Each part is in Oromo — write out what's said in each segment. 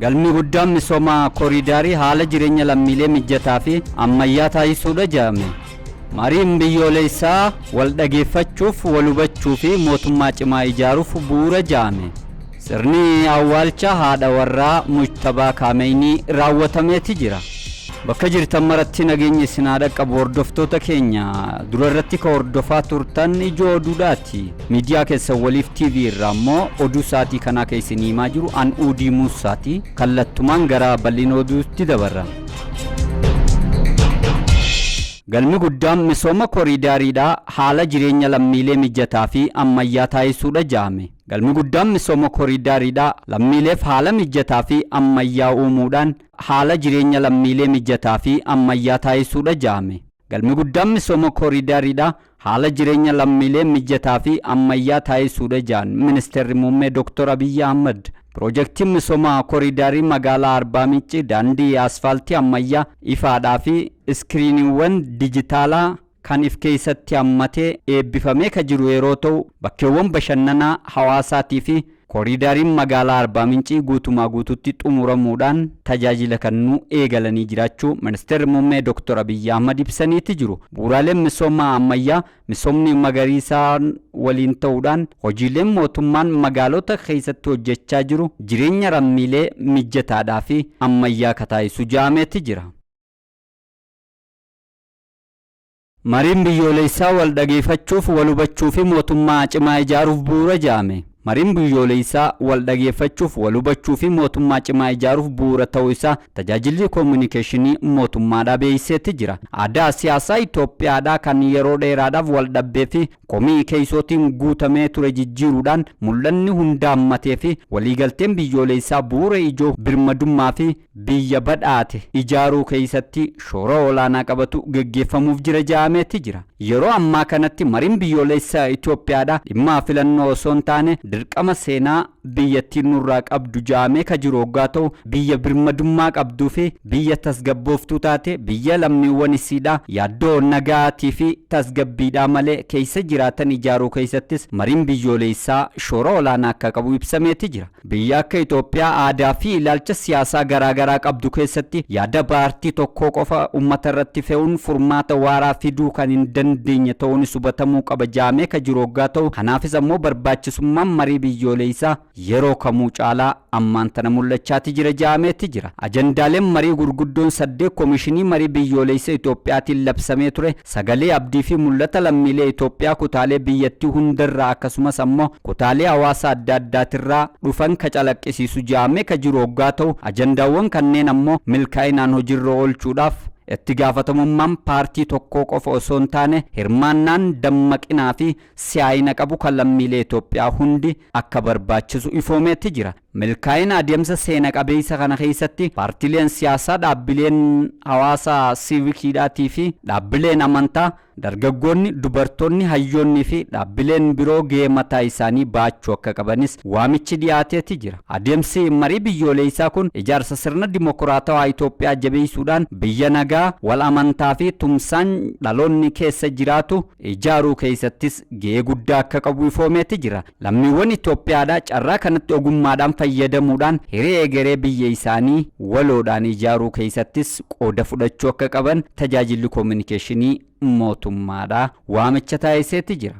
Galmi guddaan misooma kooriidaarii haala jireenya lammiilee mijataa fi ammayyaa taasisuudha jedhame. Mariin biyyoolessaa wal dhageeffachuuf, wal hubachuu fi mootummaa cimaa ijaaruuf bu'uura jedhame. Sirni awwaalcha haadha warraa Mujtabaa Kaameenii raawwatameeti jira. Bakka jirtan maratti nageenya isin haa dhaqqabu hordoftoota keenya dura irratti ka hordofaa turtan ijoo oduudhaati. Miidiyaa keessan waliif TV irraa immoo oduu sa'aatii kanaa kan isin himaa jiru an Uudii Muusaati. Kallattumaan gara bal'ina oduutti dabarra. Galmi guddaan misooma kooriidaariidhaa haala jireenya lammiilee mijataa fi ammayyaa taasisuudha jedhame. Galmi guddaan misooma kooriidaariidhaa lammiileef haala mijataa fi ammayyaa uumuudhaan haala jireenya lammiilee mijataa fi ammayyaa taasisuudha jedhame. Galmi guddaan misooma kooriidaariidhaa haala jireenya lammiilee mijataa fi ammayyaa taasisuudha jedhan ministeerri muummee Dr. Abiyyi Ahmad. Piroojeektiin misooma kooriidaarii magaalaa Arbaa Mincii daandii asfaaltii ammayyaa ifaadhaa fi iskiriiniiwwan dijitaalaa kan if keessatti hammatee eebbifamee ka jiru yeroo ta'u bakkeewwan bashannanaa hawaasaatii fi kooriidaariin magaalaa Arbaa Mincii guutumaa guututti xumuramuudhaan tajaajila kennuu eegalanii jiraachuu ministeerri muummee Dr. Abiyyi Ahmad ibsaniiti jiru. Bu'uuraaleen misoomaa ammayyaa misoomni magariisaa waliin ta'uudhaan hojiileen mootummaan magaalota keessatti hojjechaa jiru jireenya lammiilee mijataadhaa fi ammayyaa ka taasisu jedhameeti jira. Mariin biyyoolessaa wal dhageeffachuuf, wal hubachuu fi mootummaa cimaa ijaaruuf bu'uura jedhame. Mariin biyyoolessaa wal dhageeffachuuf, wal hubachuu fi mootummaa cimaa ijaaruuf bu'uura ta'uu isaa tajaajilli koominikeeshinii mootummaadhaa beeksiseeti jira. Aadaa siyaasaa Itoophiyaadhaa kan yeroo dheeraadhaaf wal dhabbee fi komii keessootiin guutamee ture jijjiiruudhaan mul'anni hunda hammatee fi waliigalteen biyyoolessaa bu'uura ijoo birmadummaa fi biyya badhaate ijaaruu keessatti shoora olaanaa qabatu geggeeffamuuf jira jedhameeti jira. Yeroo ammaa kanatti mariin biyyoolessaa Itoophiyaadhaa dhimma filannoo osoo hin taane dirqama seenaa biyyattiin nurraa qabdu jedhamee ka jiru hoggaa ta'u biyya birmadummaa qabduu fi biyya tasgabbooftuu taate biyya lammiiwwan isiidhaa yaaddoo nagaatii fi tasgabbiidhaa malee keessa jiraatan ijaaruu keessattis mariin biyyoolessaa shoora olaanaa akka qabu ibsameeti jira. Biyya akka Itoophiyaa aadaa fi ilaalcha siyaasaa garaagaraa qabdu keessatti yaada paartii tokkoo qofa uummata irratti fe'uun furmaata waaraa fiduu kan hin dandeenye ta'uunis hubatamuu qaba jedhamee ka jiru hoggaa ta'u kanaafis ammoo barbaachisummaan marii biyyoolessaa yeroo kamuu caalaa ammaan tana mul'achaati jira jedhameeti jira. Ajandaaleen marii gurguddoon 8 koomishinii marii biyyoolessaa Itoophiyaatiin labsamee ture sagalee abdii fi mul'ata lammiilee Itoophiyaa kutaalee biyyattii hundarraa akkasumas ammoo kutaalee hawaasa adda addaatirraa dhufan ka calaqqisiisu jedhamee ka jiru hoggaa ta'u ajandaawwan kanneen ammoo milkaa'inaan hojiirra oolchuudhaaf itti gaafatamummaan paartii tokkoo qofa osoo hin taane hirmaannaan dammaqinaa fi si'aayina qabu kan lammiilee Itoophiyaa hundi akka barbaachisu ifoomeetti jira. Milkaa'ina adeemsa seena qabeessa kana keessatti paartiileen siyaasaa, dhaabbileen hawaasaa siivikiidhaatii fi dhaabbileen amantaa, dargaggoonni, dubartoonni, hayyoonni fi dhaabbileen biroo gahee mataa isaanii baachuu akka qabanis waamichi dhiyaateeti jira. Adeemsi marii biyyoolessaa kun ijaarsa sirna dimokiraatawaa Itoophiyaa jabeessuudhaan biyya nagaa, wal amantaa fi tumsaan dhaloonni keessa jiraatu ijaaruu keessattis gahee guddaa akka qabu ifoomeeti jira. Lammiiwwan Itoophiyaadhaa carraa kanatti ogummaadhaan fayyadamuudhaan hiree egeree biyya isaanii waloodhaan ijaaruu keessattis qooda fudhachuu akka qaban tajaajilli koominikeeshinii mootummaadhaa waamicha taasiseeti jira.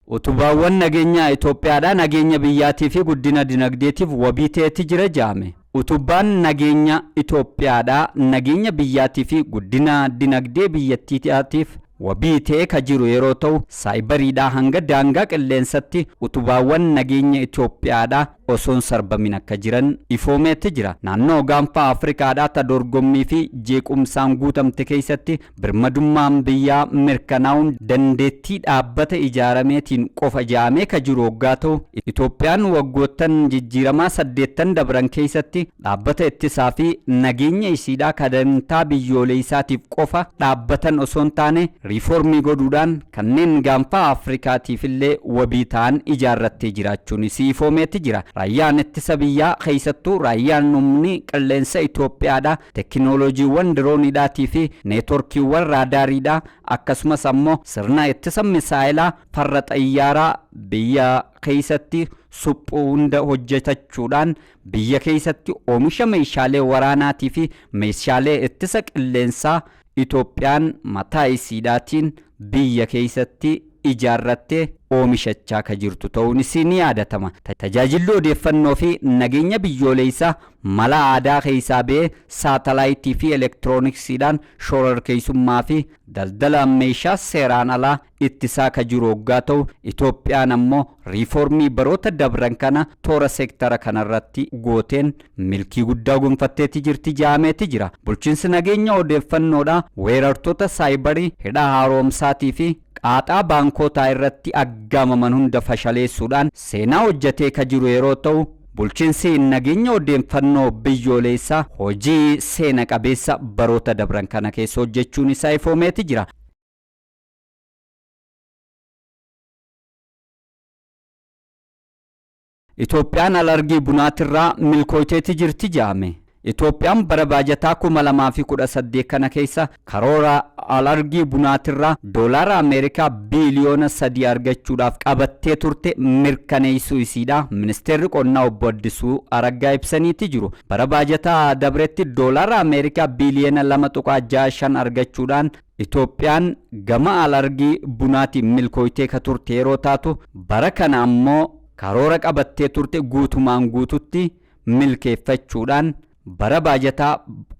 Utubaawwan nageenyaa Itoophiyaadhaa nageenya biyyaatii fi guddina dinagdeetiif wabii ta'eeti jira jedhame. Utubaan nageenya Itoophiyaadhaa nageenya biyyaatii fi guddina dinagdee biyyattiitiif wabii ta'ee ka jiru yeroo ta'u saayibariidhaa hanga daangaa qilleensatti utubaawwan nageenya Itoophiyaadhaa osoo hin sarbamin akka jiran ifoomeetti jira. Naannoo gaanfa Afrikaadhaa ta dorgommii fi jeequmsaan guutamte keessatti birmadummaan biyyaa mirkanaa'uun dandeettii dhaabbata ijaarameetiin qofa jedhamee ka jiru hoggaa ta'u Itoophiyaan waggoottan jijjiiramaa 8 dabran keessatti dhaabbata ittisaa fi nageenya isiidhaa kadantaa biyyoolessaatiif qofa dhaabbatan osoo hin taane riiformii godhuudhaan kanneen gaanfa Afrikaatiif illee wabii ta'an ijaarrattee jiraachuun isii ifoomeetti jira. Raayyaan ittisa biyyaa, keessattuu raayyaan humni qilleensa Itoophiyaadha, teekinooloojiiwwan dirooniidhaatii fi neetworkiiwwan raadaariidha, akkasumas ammoo sirna ittisa misaayilaa farra xayyaaraa biyya keessatti suphuu hunda hojjetachuudhaan biyya keessatti oomisha meeshaalee waraanaatii fi meeshaalee ittisa qilleensaa Itoophiyaan mataa isiidhaatiin biyya keessatti ijaarrattee oomishachaa ka jirtu ta'uun isii ni yaadatama. Tajaajilli odeeffannoo fi nageenya biyyoolessaa mala aadaa keessaa ba'ee saatalaayitii fi elektirooniksiidhaan shororkeessummaa fi daldala meeshaa seeraan alaa ittisaa ka jiru hoggaa ta'u, Itoophiyaan ammoo riiformii baroota dabran kana toora seektara kanarratti gooteen milkii guddaa gonfatteeti jirti jaameeti jira. Bulchiinsi nageenya odeeffannoodhaa weerartoota saayibarii, hidha haaromsaatii fi qaaxaa baankotaa irratti aggaamaman hunda fashaleessuudhaan seenaa hojjetee ka jiru yeroo ta'u, bulchiinsi nageenya odeeffannoo biyyoolessaa hojii seena qabeessa baroota dabran kana keessa hojjechuun isaa ifoomeeti jira. Itoophiyaan alargii bunaatirraa milkooyteeti jirti jedhame. Itoophiyaan bara baajataa 2018 kana keessa karoora alargii bunaatirraa doolaara Ameerikaa biiliyoona 3 argachuudhaaf qabattee turte mirkaneessuu isiidha. Ministeerri qonnaa obbo Addisuu Araggaa ibsaniiti jiru. Bara baajataa dabretti doolaara Ameerikaa biiliyoona 2.65 argachuudhaan Itoophiyaan gama alargii bunaatiin milkooytee ka turte yeroo taatu, bara kana ammoo karoora qabattee turte guutumaan guututti milkeeffachuudhaan bara baajataa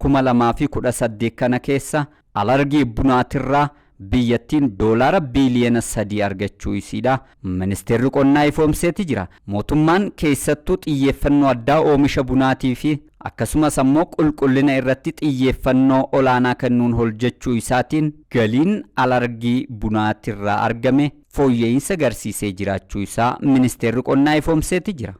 2018 kana keessa alargii bunaatirraa biyyattiin doolaara biiliyoona 3 argachuu isiidha. Ministeerri qonnaa ifoomseeti jira. Mootummaan keessattuu xiyyeeffannoo addaa oomisha bunaatii fi akkasumas ammoo qulqullina irratti xiyyeeffannoo olaanaa kennuun hojjechuu isaatiin galiin alargii bunaatirraa argame fooyya'insa agarsiisee jiraachuu isaa ministeerri qonnaa ifoomseeti jira.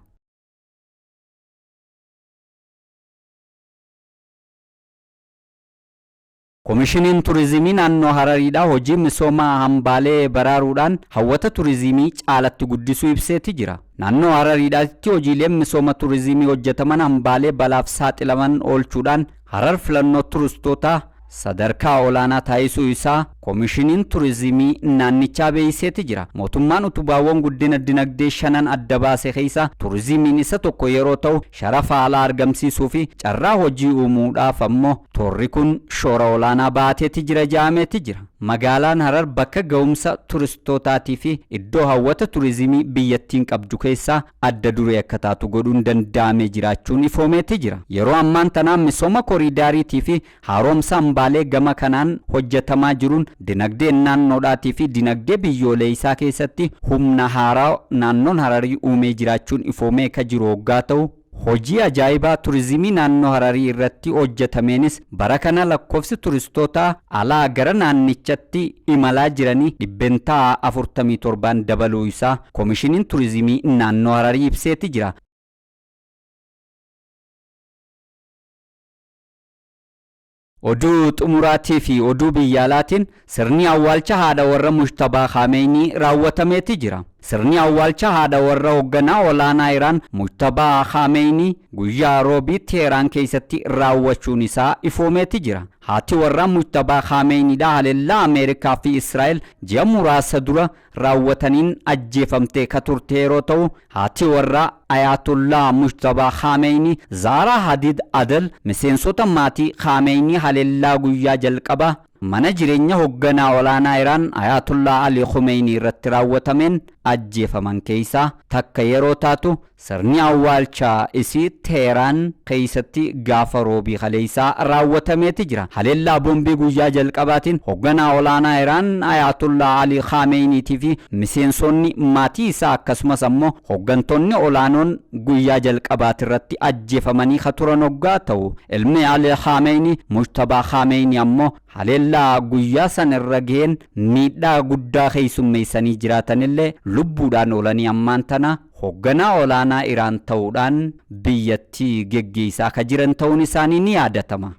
Komishiniin Turizimii naannoo Harariidhaa hojii misoomaa hambaalee baraaruudhaan hawwata turizimii caalatti guddisuu ibseeti jira. Naannoo Harariidhaatti hojiileen misooma turizimii hojjetaman hambaalee balaaf saaxilaman oolchuudhaan Harar filannoo turistootaa sadarkaa olaanaa taasisuu isaa Komishiniin Turizimii naannichaa beeksiseeti jira. Mootummaan utubaawwan guddina dinagdee shanan adda baase keessa turizimiin isa tokko yeroo ta'u, sharafa alaa argamsiisuu fi carraa hojii uumuudhaaf ammoo toorri kun shoora olaanaa baateeti jira jaameeti jira. Magaalaan Harar bakka ga'umsa turistootaatii fi iddoo hawwata turizimii biyyattiin qabdu keessaa adda duree akka taatu godhuun danda'amee jiraachuun ifoomeeti jira. Yeroo ammaan tanaa misooma koriidaariitii fi haaromsa hambaalee gama kanaan hojjetamaa jiruun dinagdeen naannoodhaatii fi dinagdee biyyoolee isaa keessatti humna haaraa naannoon Hararii uumee jiraachuun ifoomee ka jiru hoggaa ta'u, hojii ajaa'ibaa turizimii naannoo Hararii irratti hojjetameenis bara kana lakkoofsi turistoota alaa gara naannichatti imalaa jiranii 47% dabaluu isaa Komishiniin Turizimii naannoo Hararii ibseeti jira. Oduu xumuraatii fi oduu biyya alaatiin sirni awwaalcha haadha warra Mujtabaa Khamenei raawwatameeti jira. Sirni awwaalcha haadha warra hoogganaa olaanaa Iraan Mujtabaa Khamenei guyyaa roobii Teheraan keessatti raawwachuun isaa ifoomeeti jira. Haati warraa Mujtabaa Khameneidha haleellaa Ameerikaa fi Israa'el ji'a muraasa dura raawwataniin ajjeefamtee ka turte yeroo ta'u, haati warraa Ayatollah Mujtabaa Khamenei Zaaraa Hadid Adel miseensota maatii Khamenei haleellaa guyyaa jalqabaa mana jireenya hoogganaa olaanaa Iraan Ayatollah Ali Khamenei irratti raawwatameen ajjeefaman keessaa takka yeroo taatu, sirni awwaalchaa isii Teheraan keessatti gaafa roobii kaleessaa raawwatameeti jira. Haleellaa boombii guyyaa jalqabaatiin hoogganaa olaanaa Iraan Ayatollah Ali Khameneiitii fi miseensonni maatii isaa akkasumas ammoo hooggantoonni olaanoon guyyaa jalqabaati irratti ajjeefamanii ka turan hoggaa ta'u, ilmi Ali Khamenei Mujtabaa Khamenei ammoo haleellaa guyyaa san irra gaheen miidhaa guddaa keessummeessanii jiraatanillee lubbuudhaan oolanii ammaan tana hoogganaa olaanaa Iraan ta'uudhaan biyyattii geggeessaa ka jiran ta'uun isaanii ni yaadatama.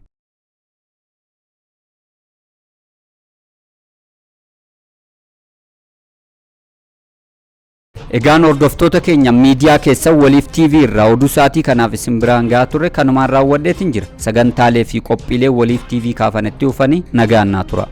Egaan hordoftoota keenya miidiyaa keessan Waliif TV irraa oduu sa'aatii kanaaf isin biraan gahaa turre kanumaan raawwadheetiin jira. Sagantaalee fi qophiilee Waliif TV kaafanetti dhufanii nagaan naa tura.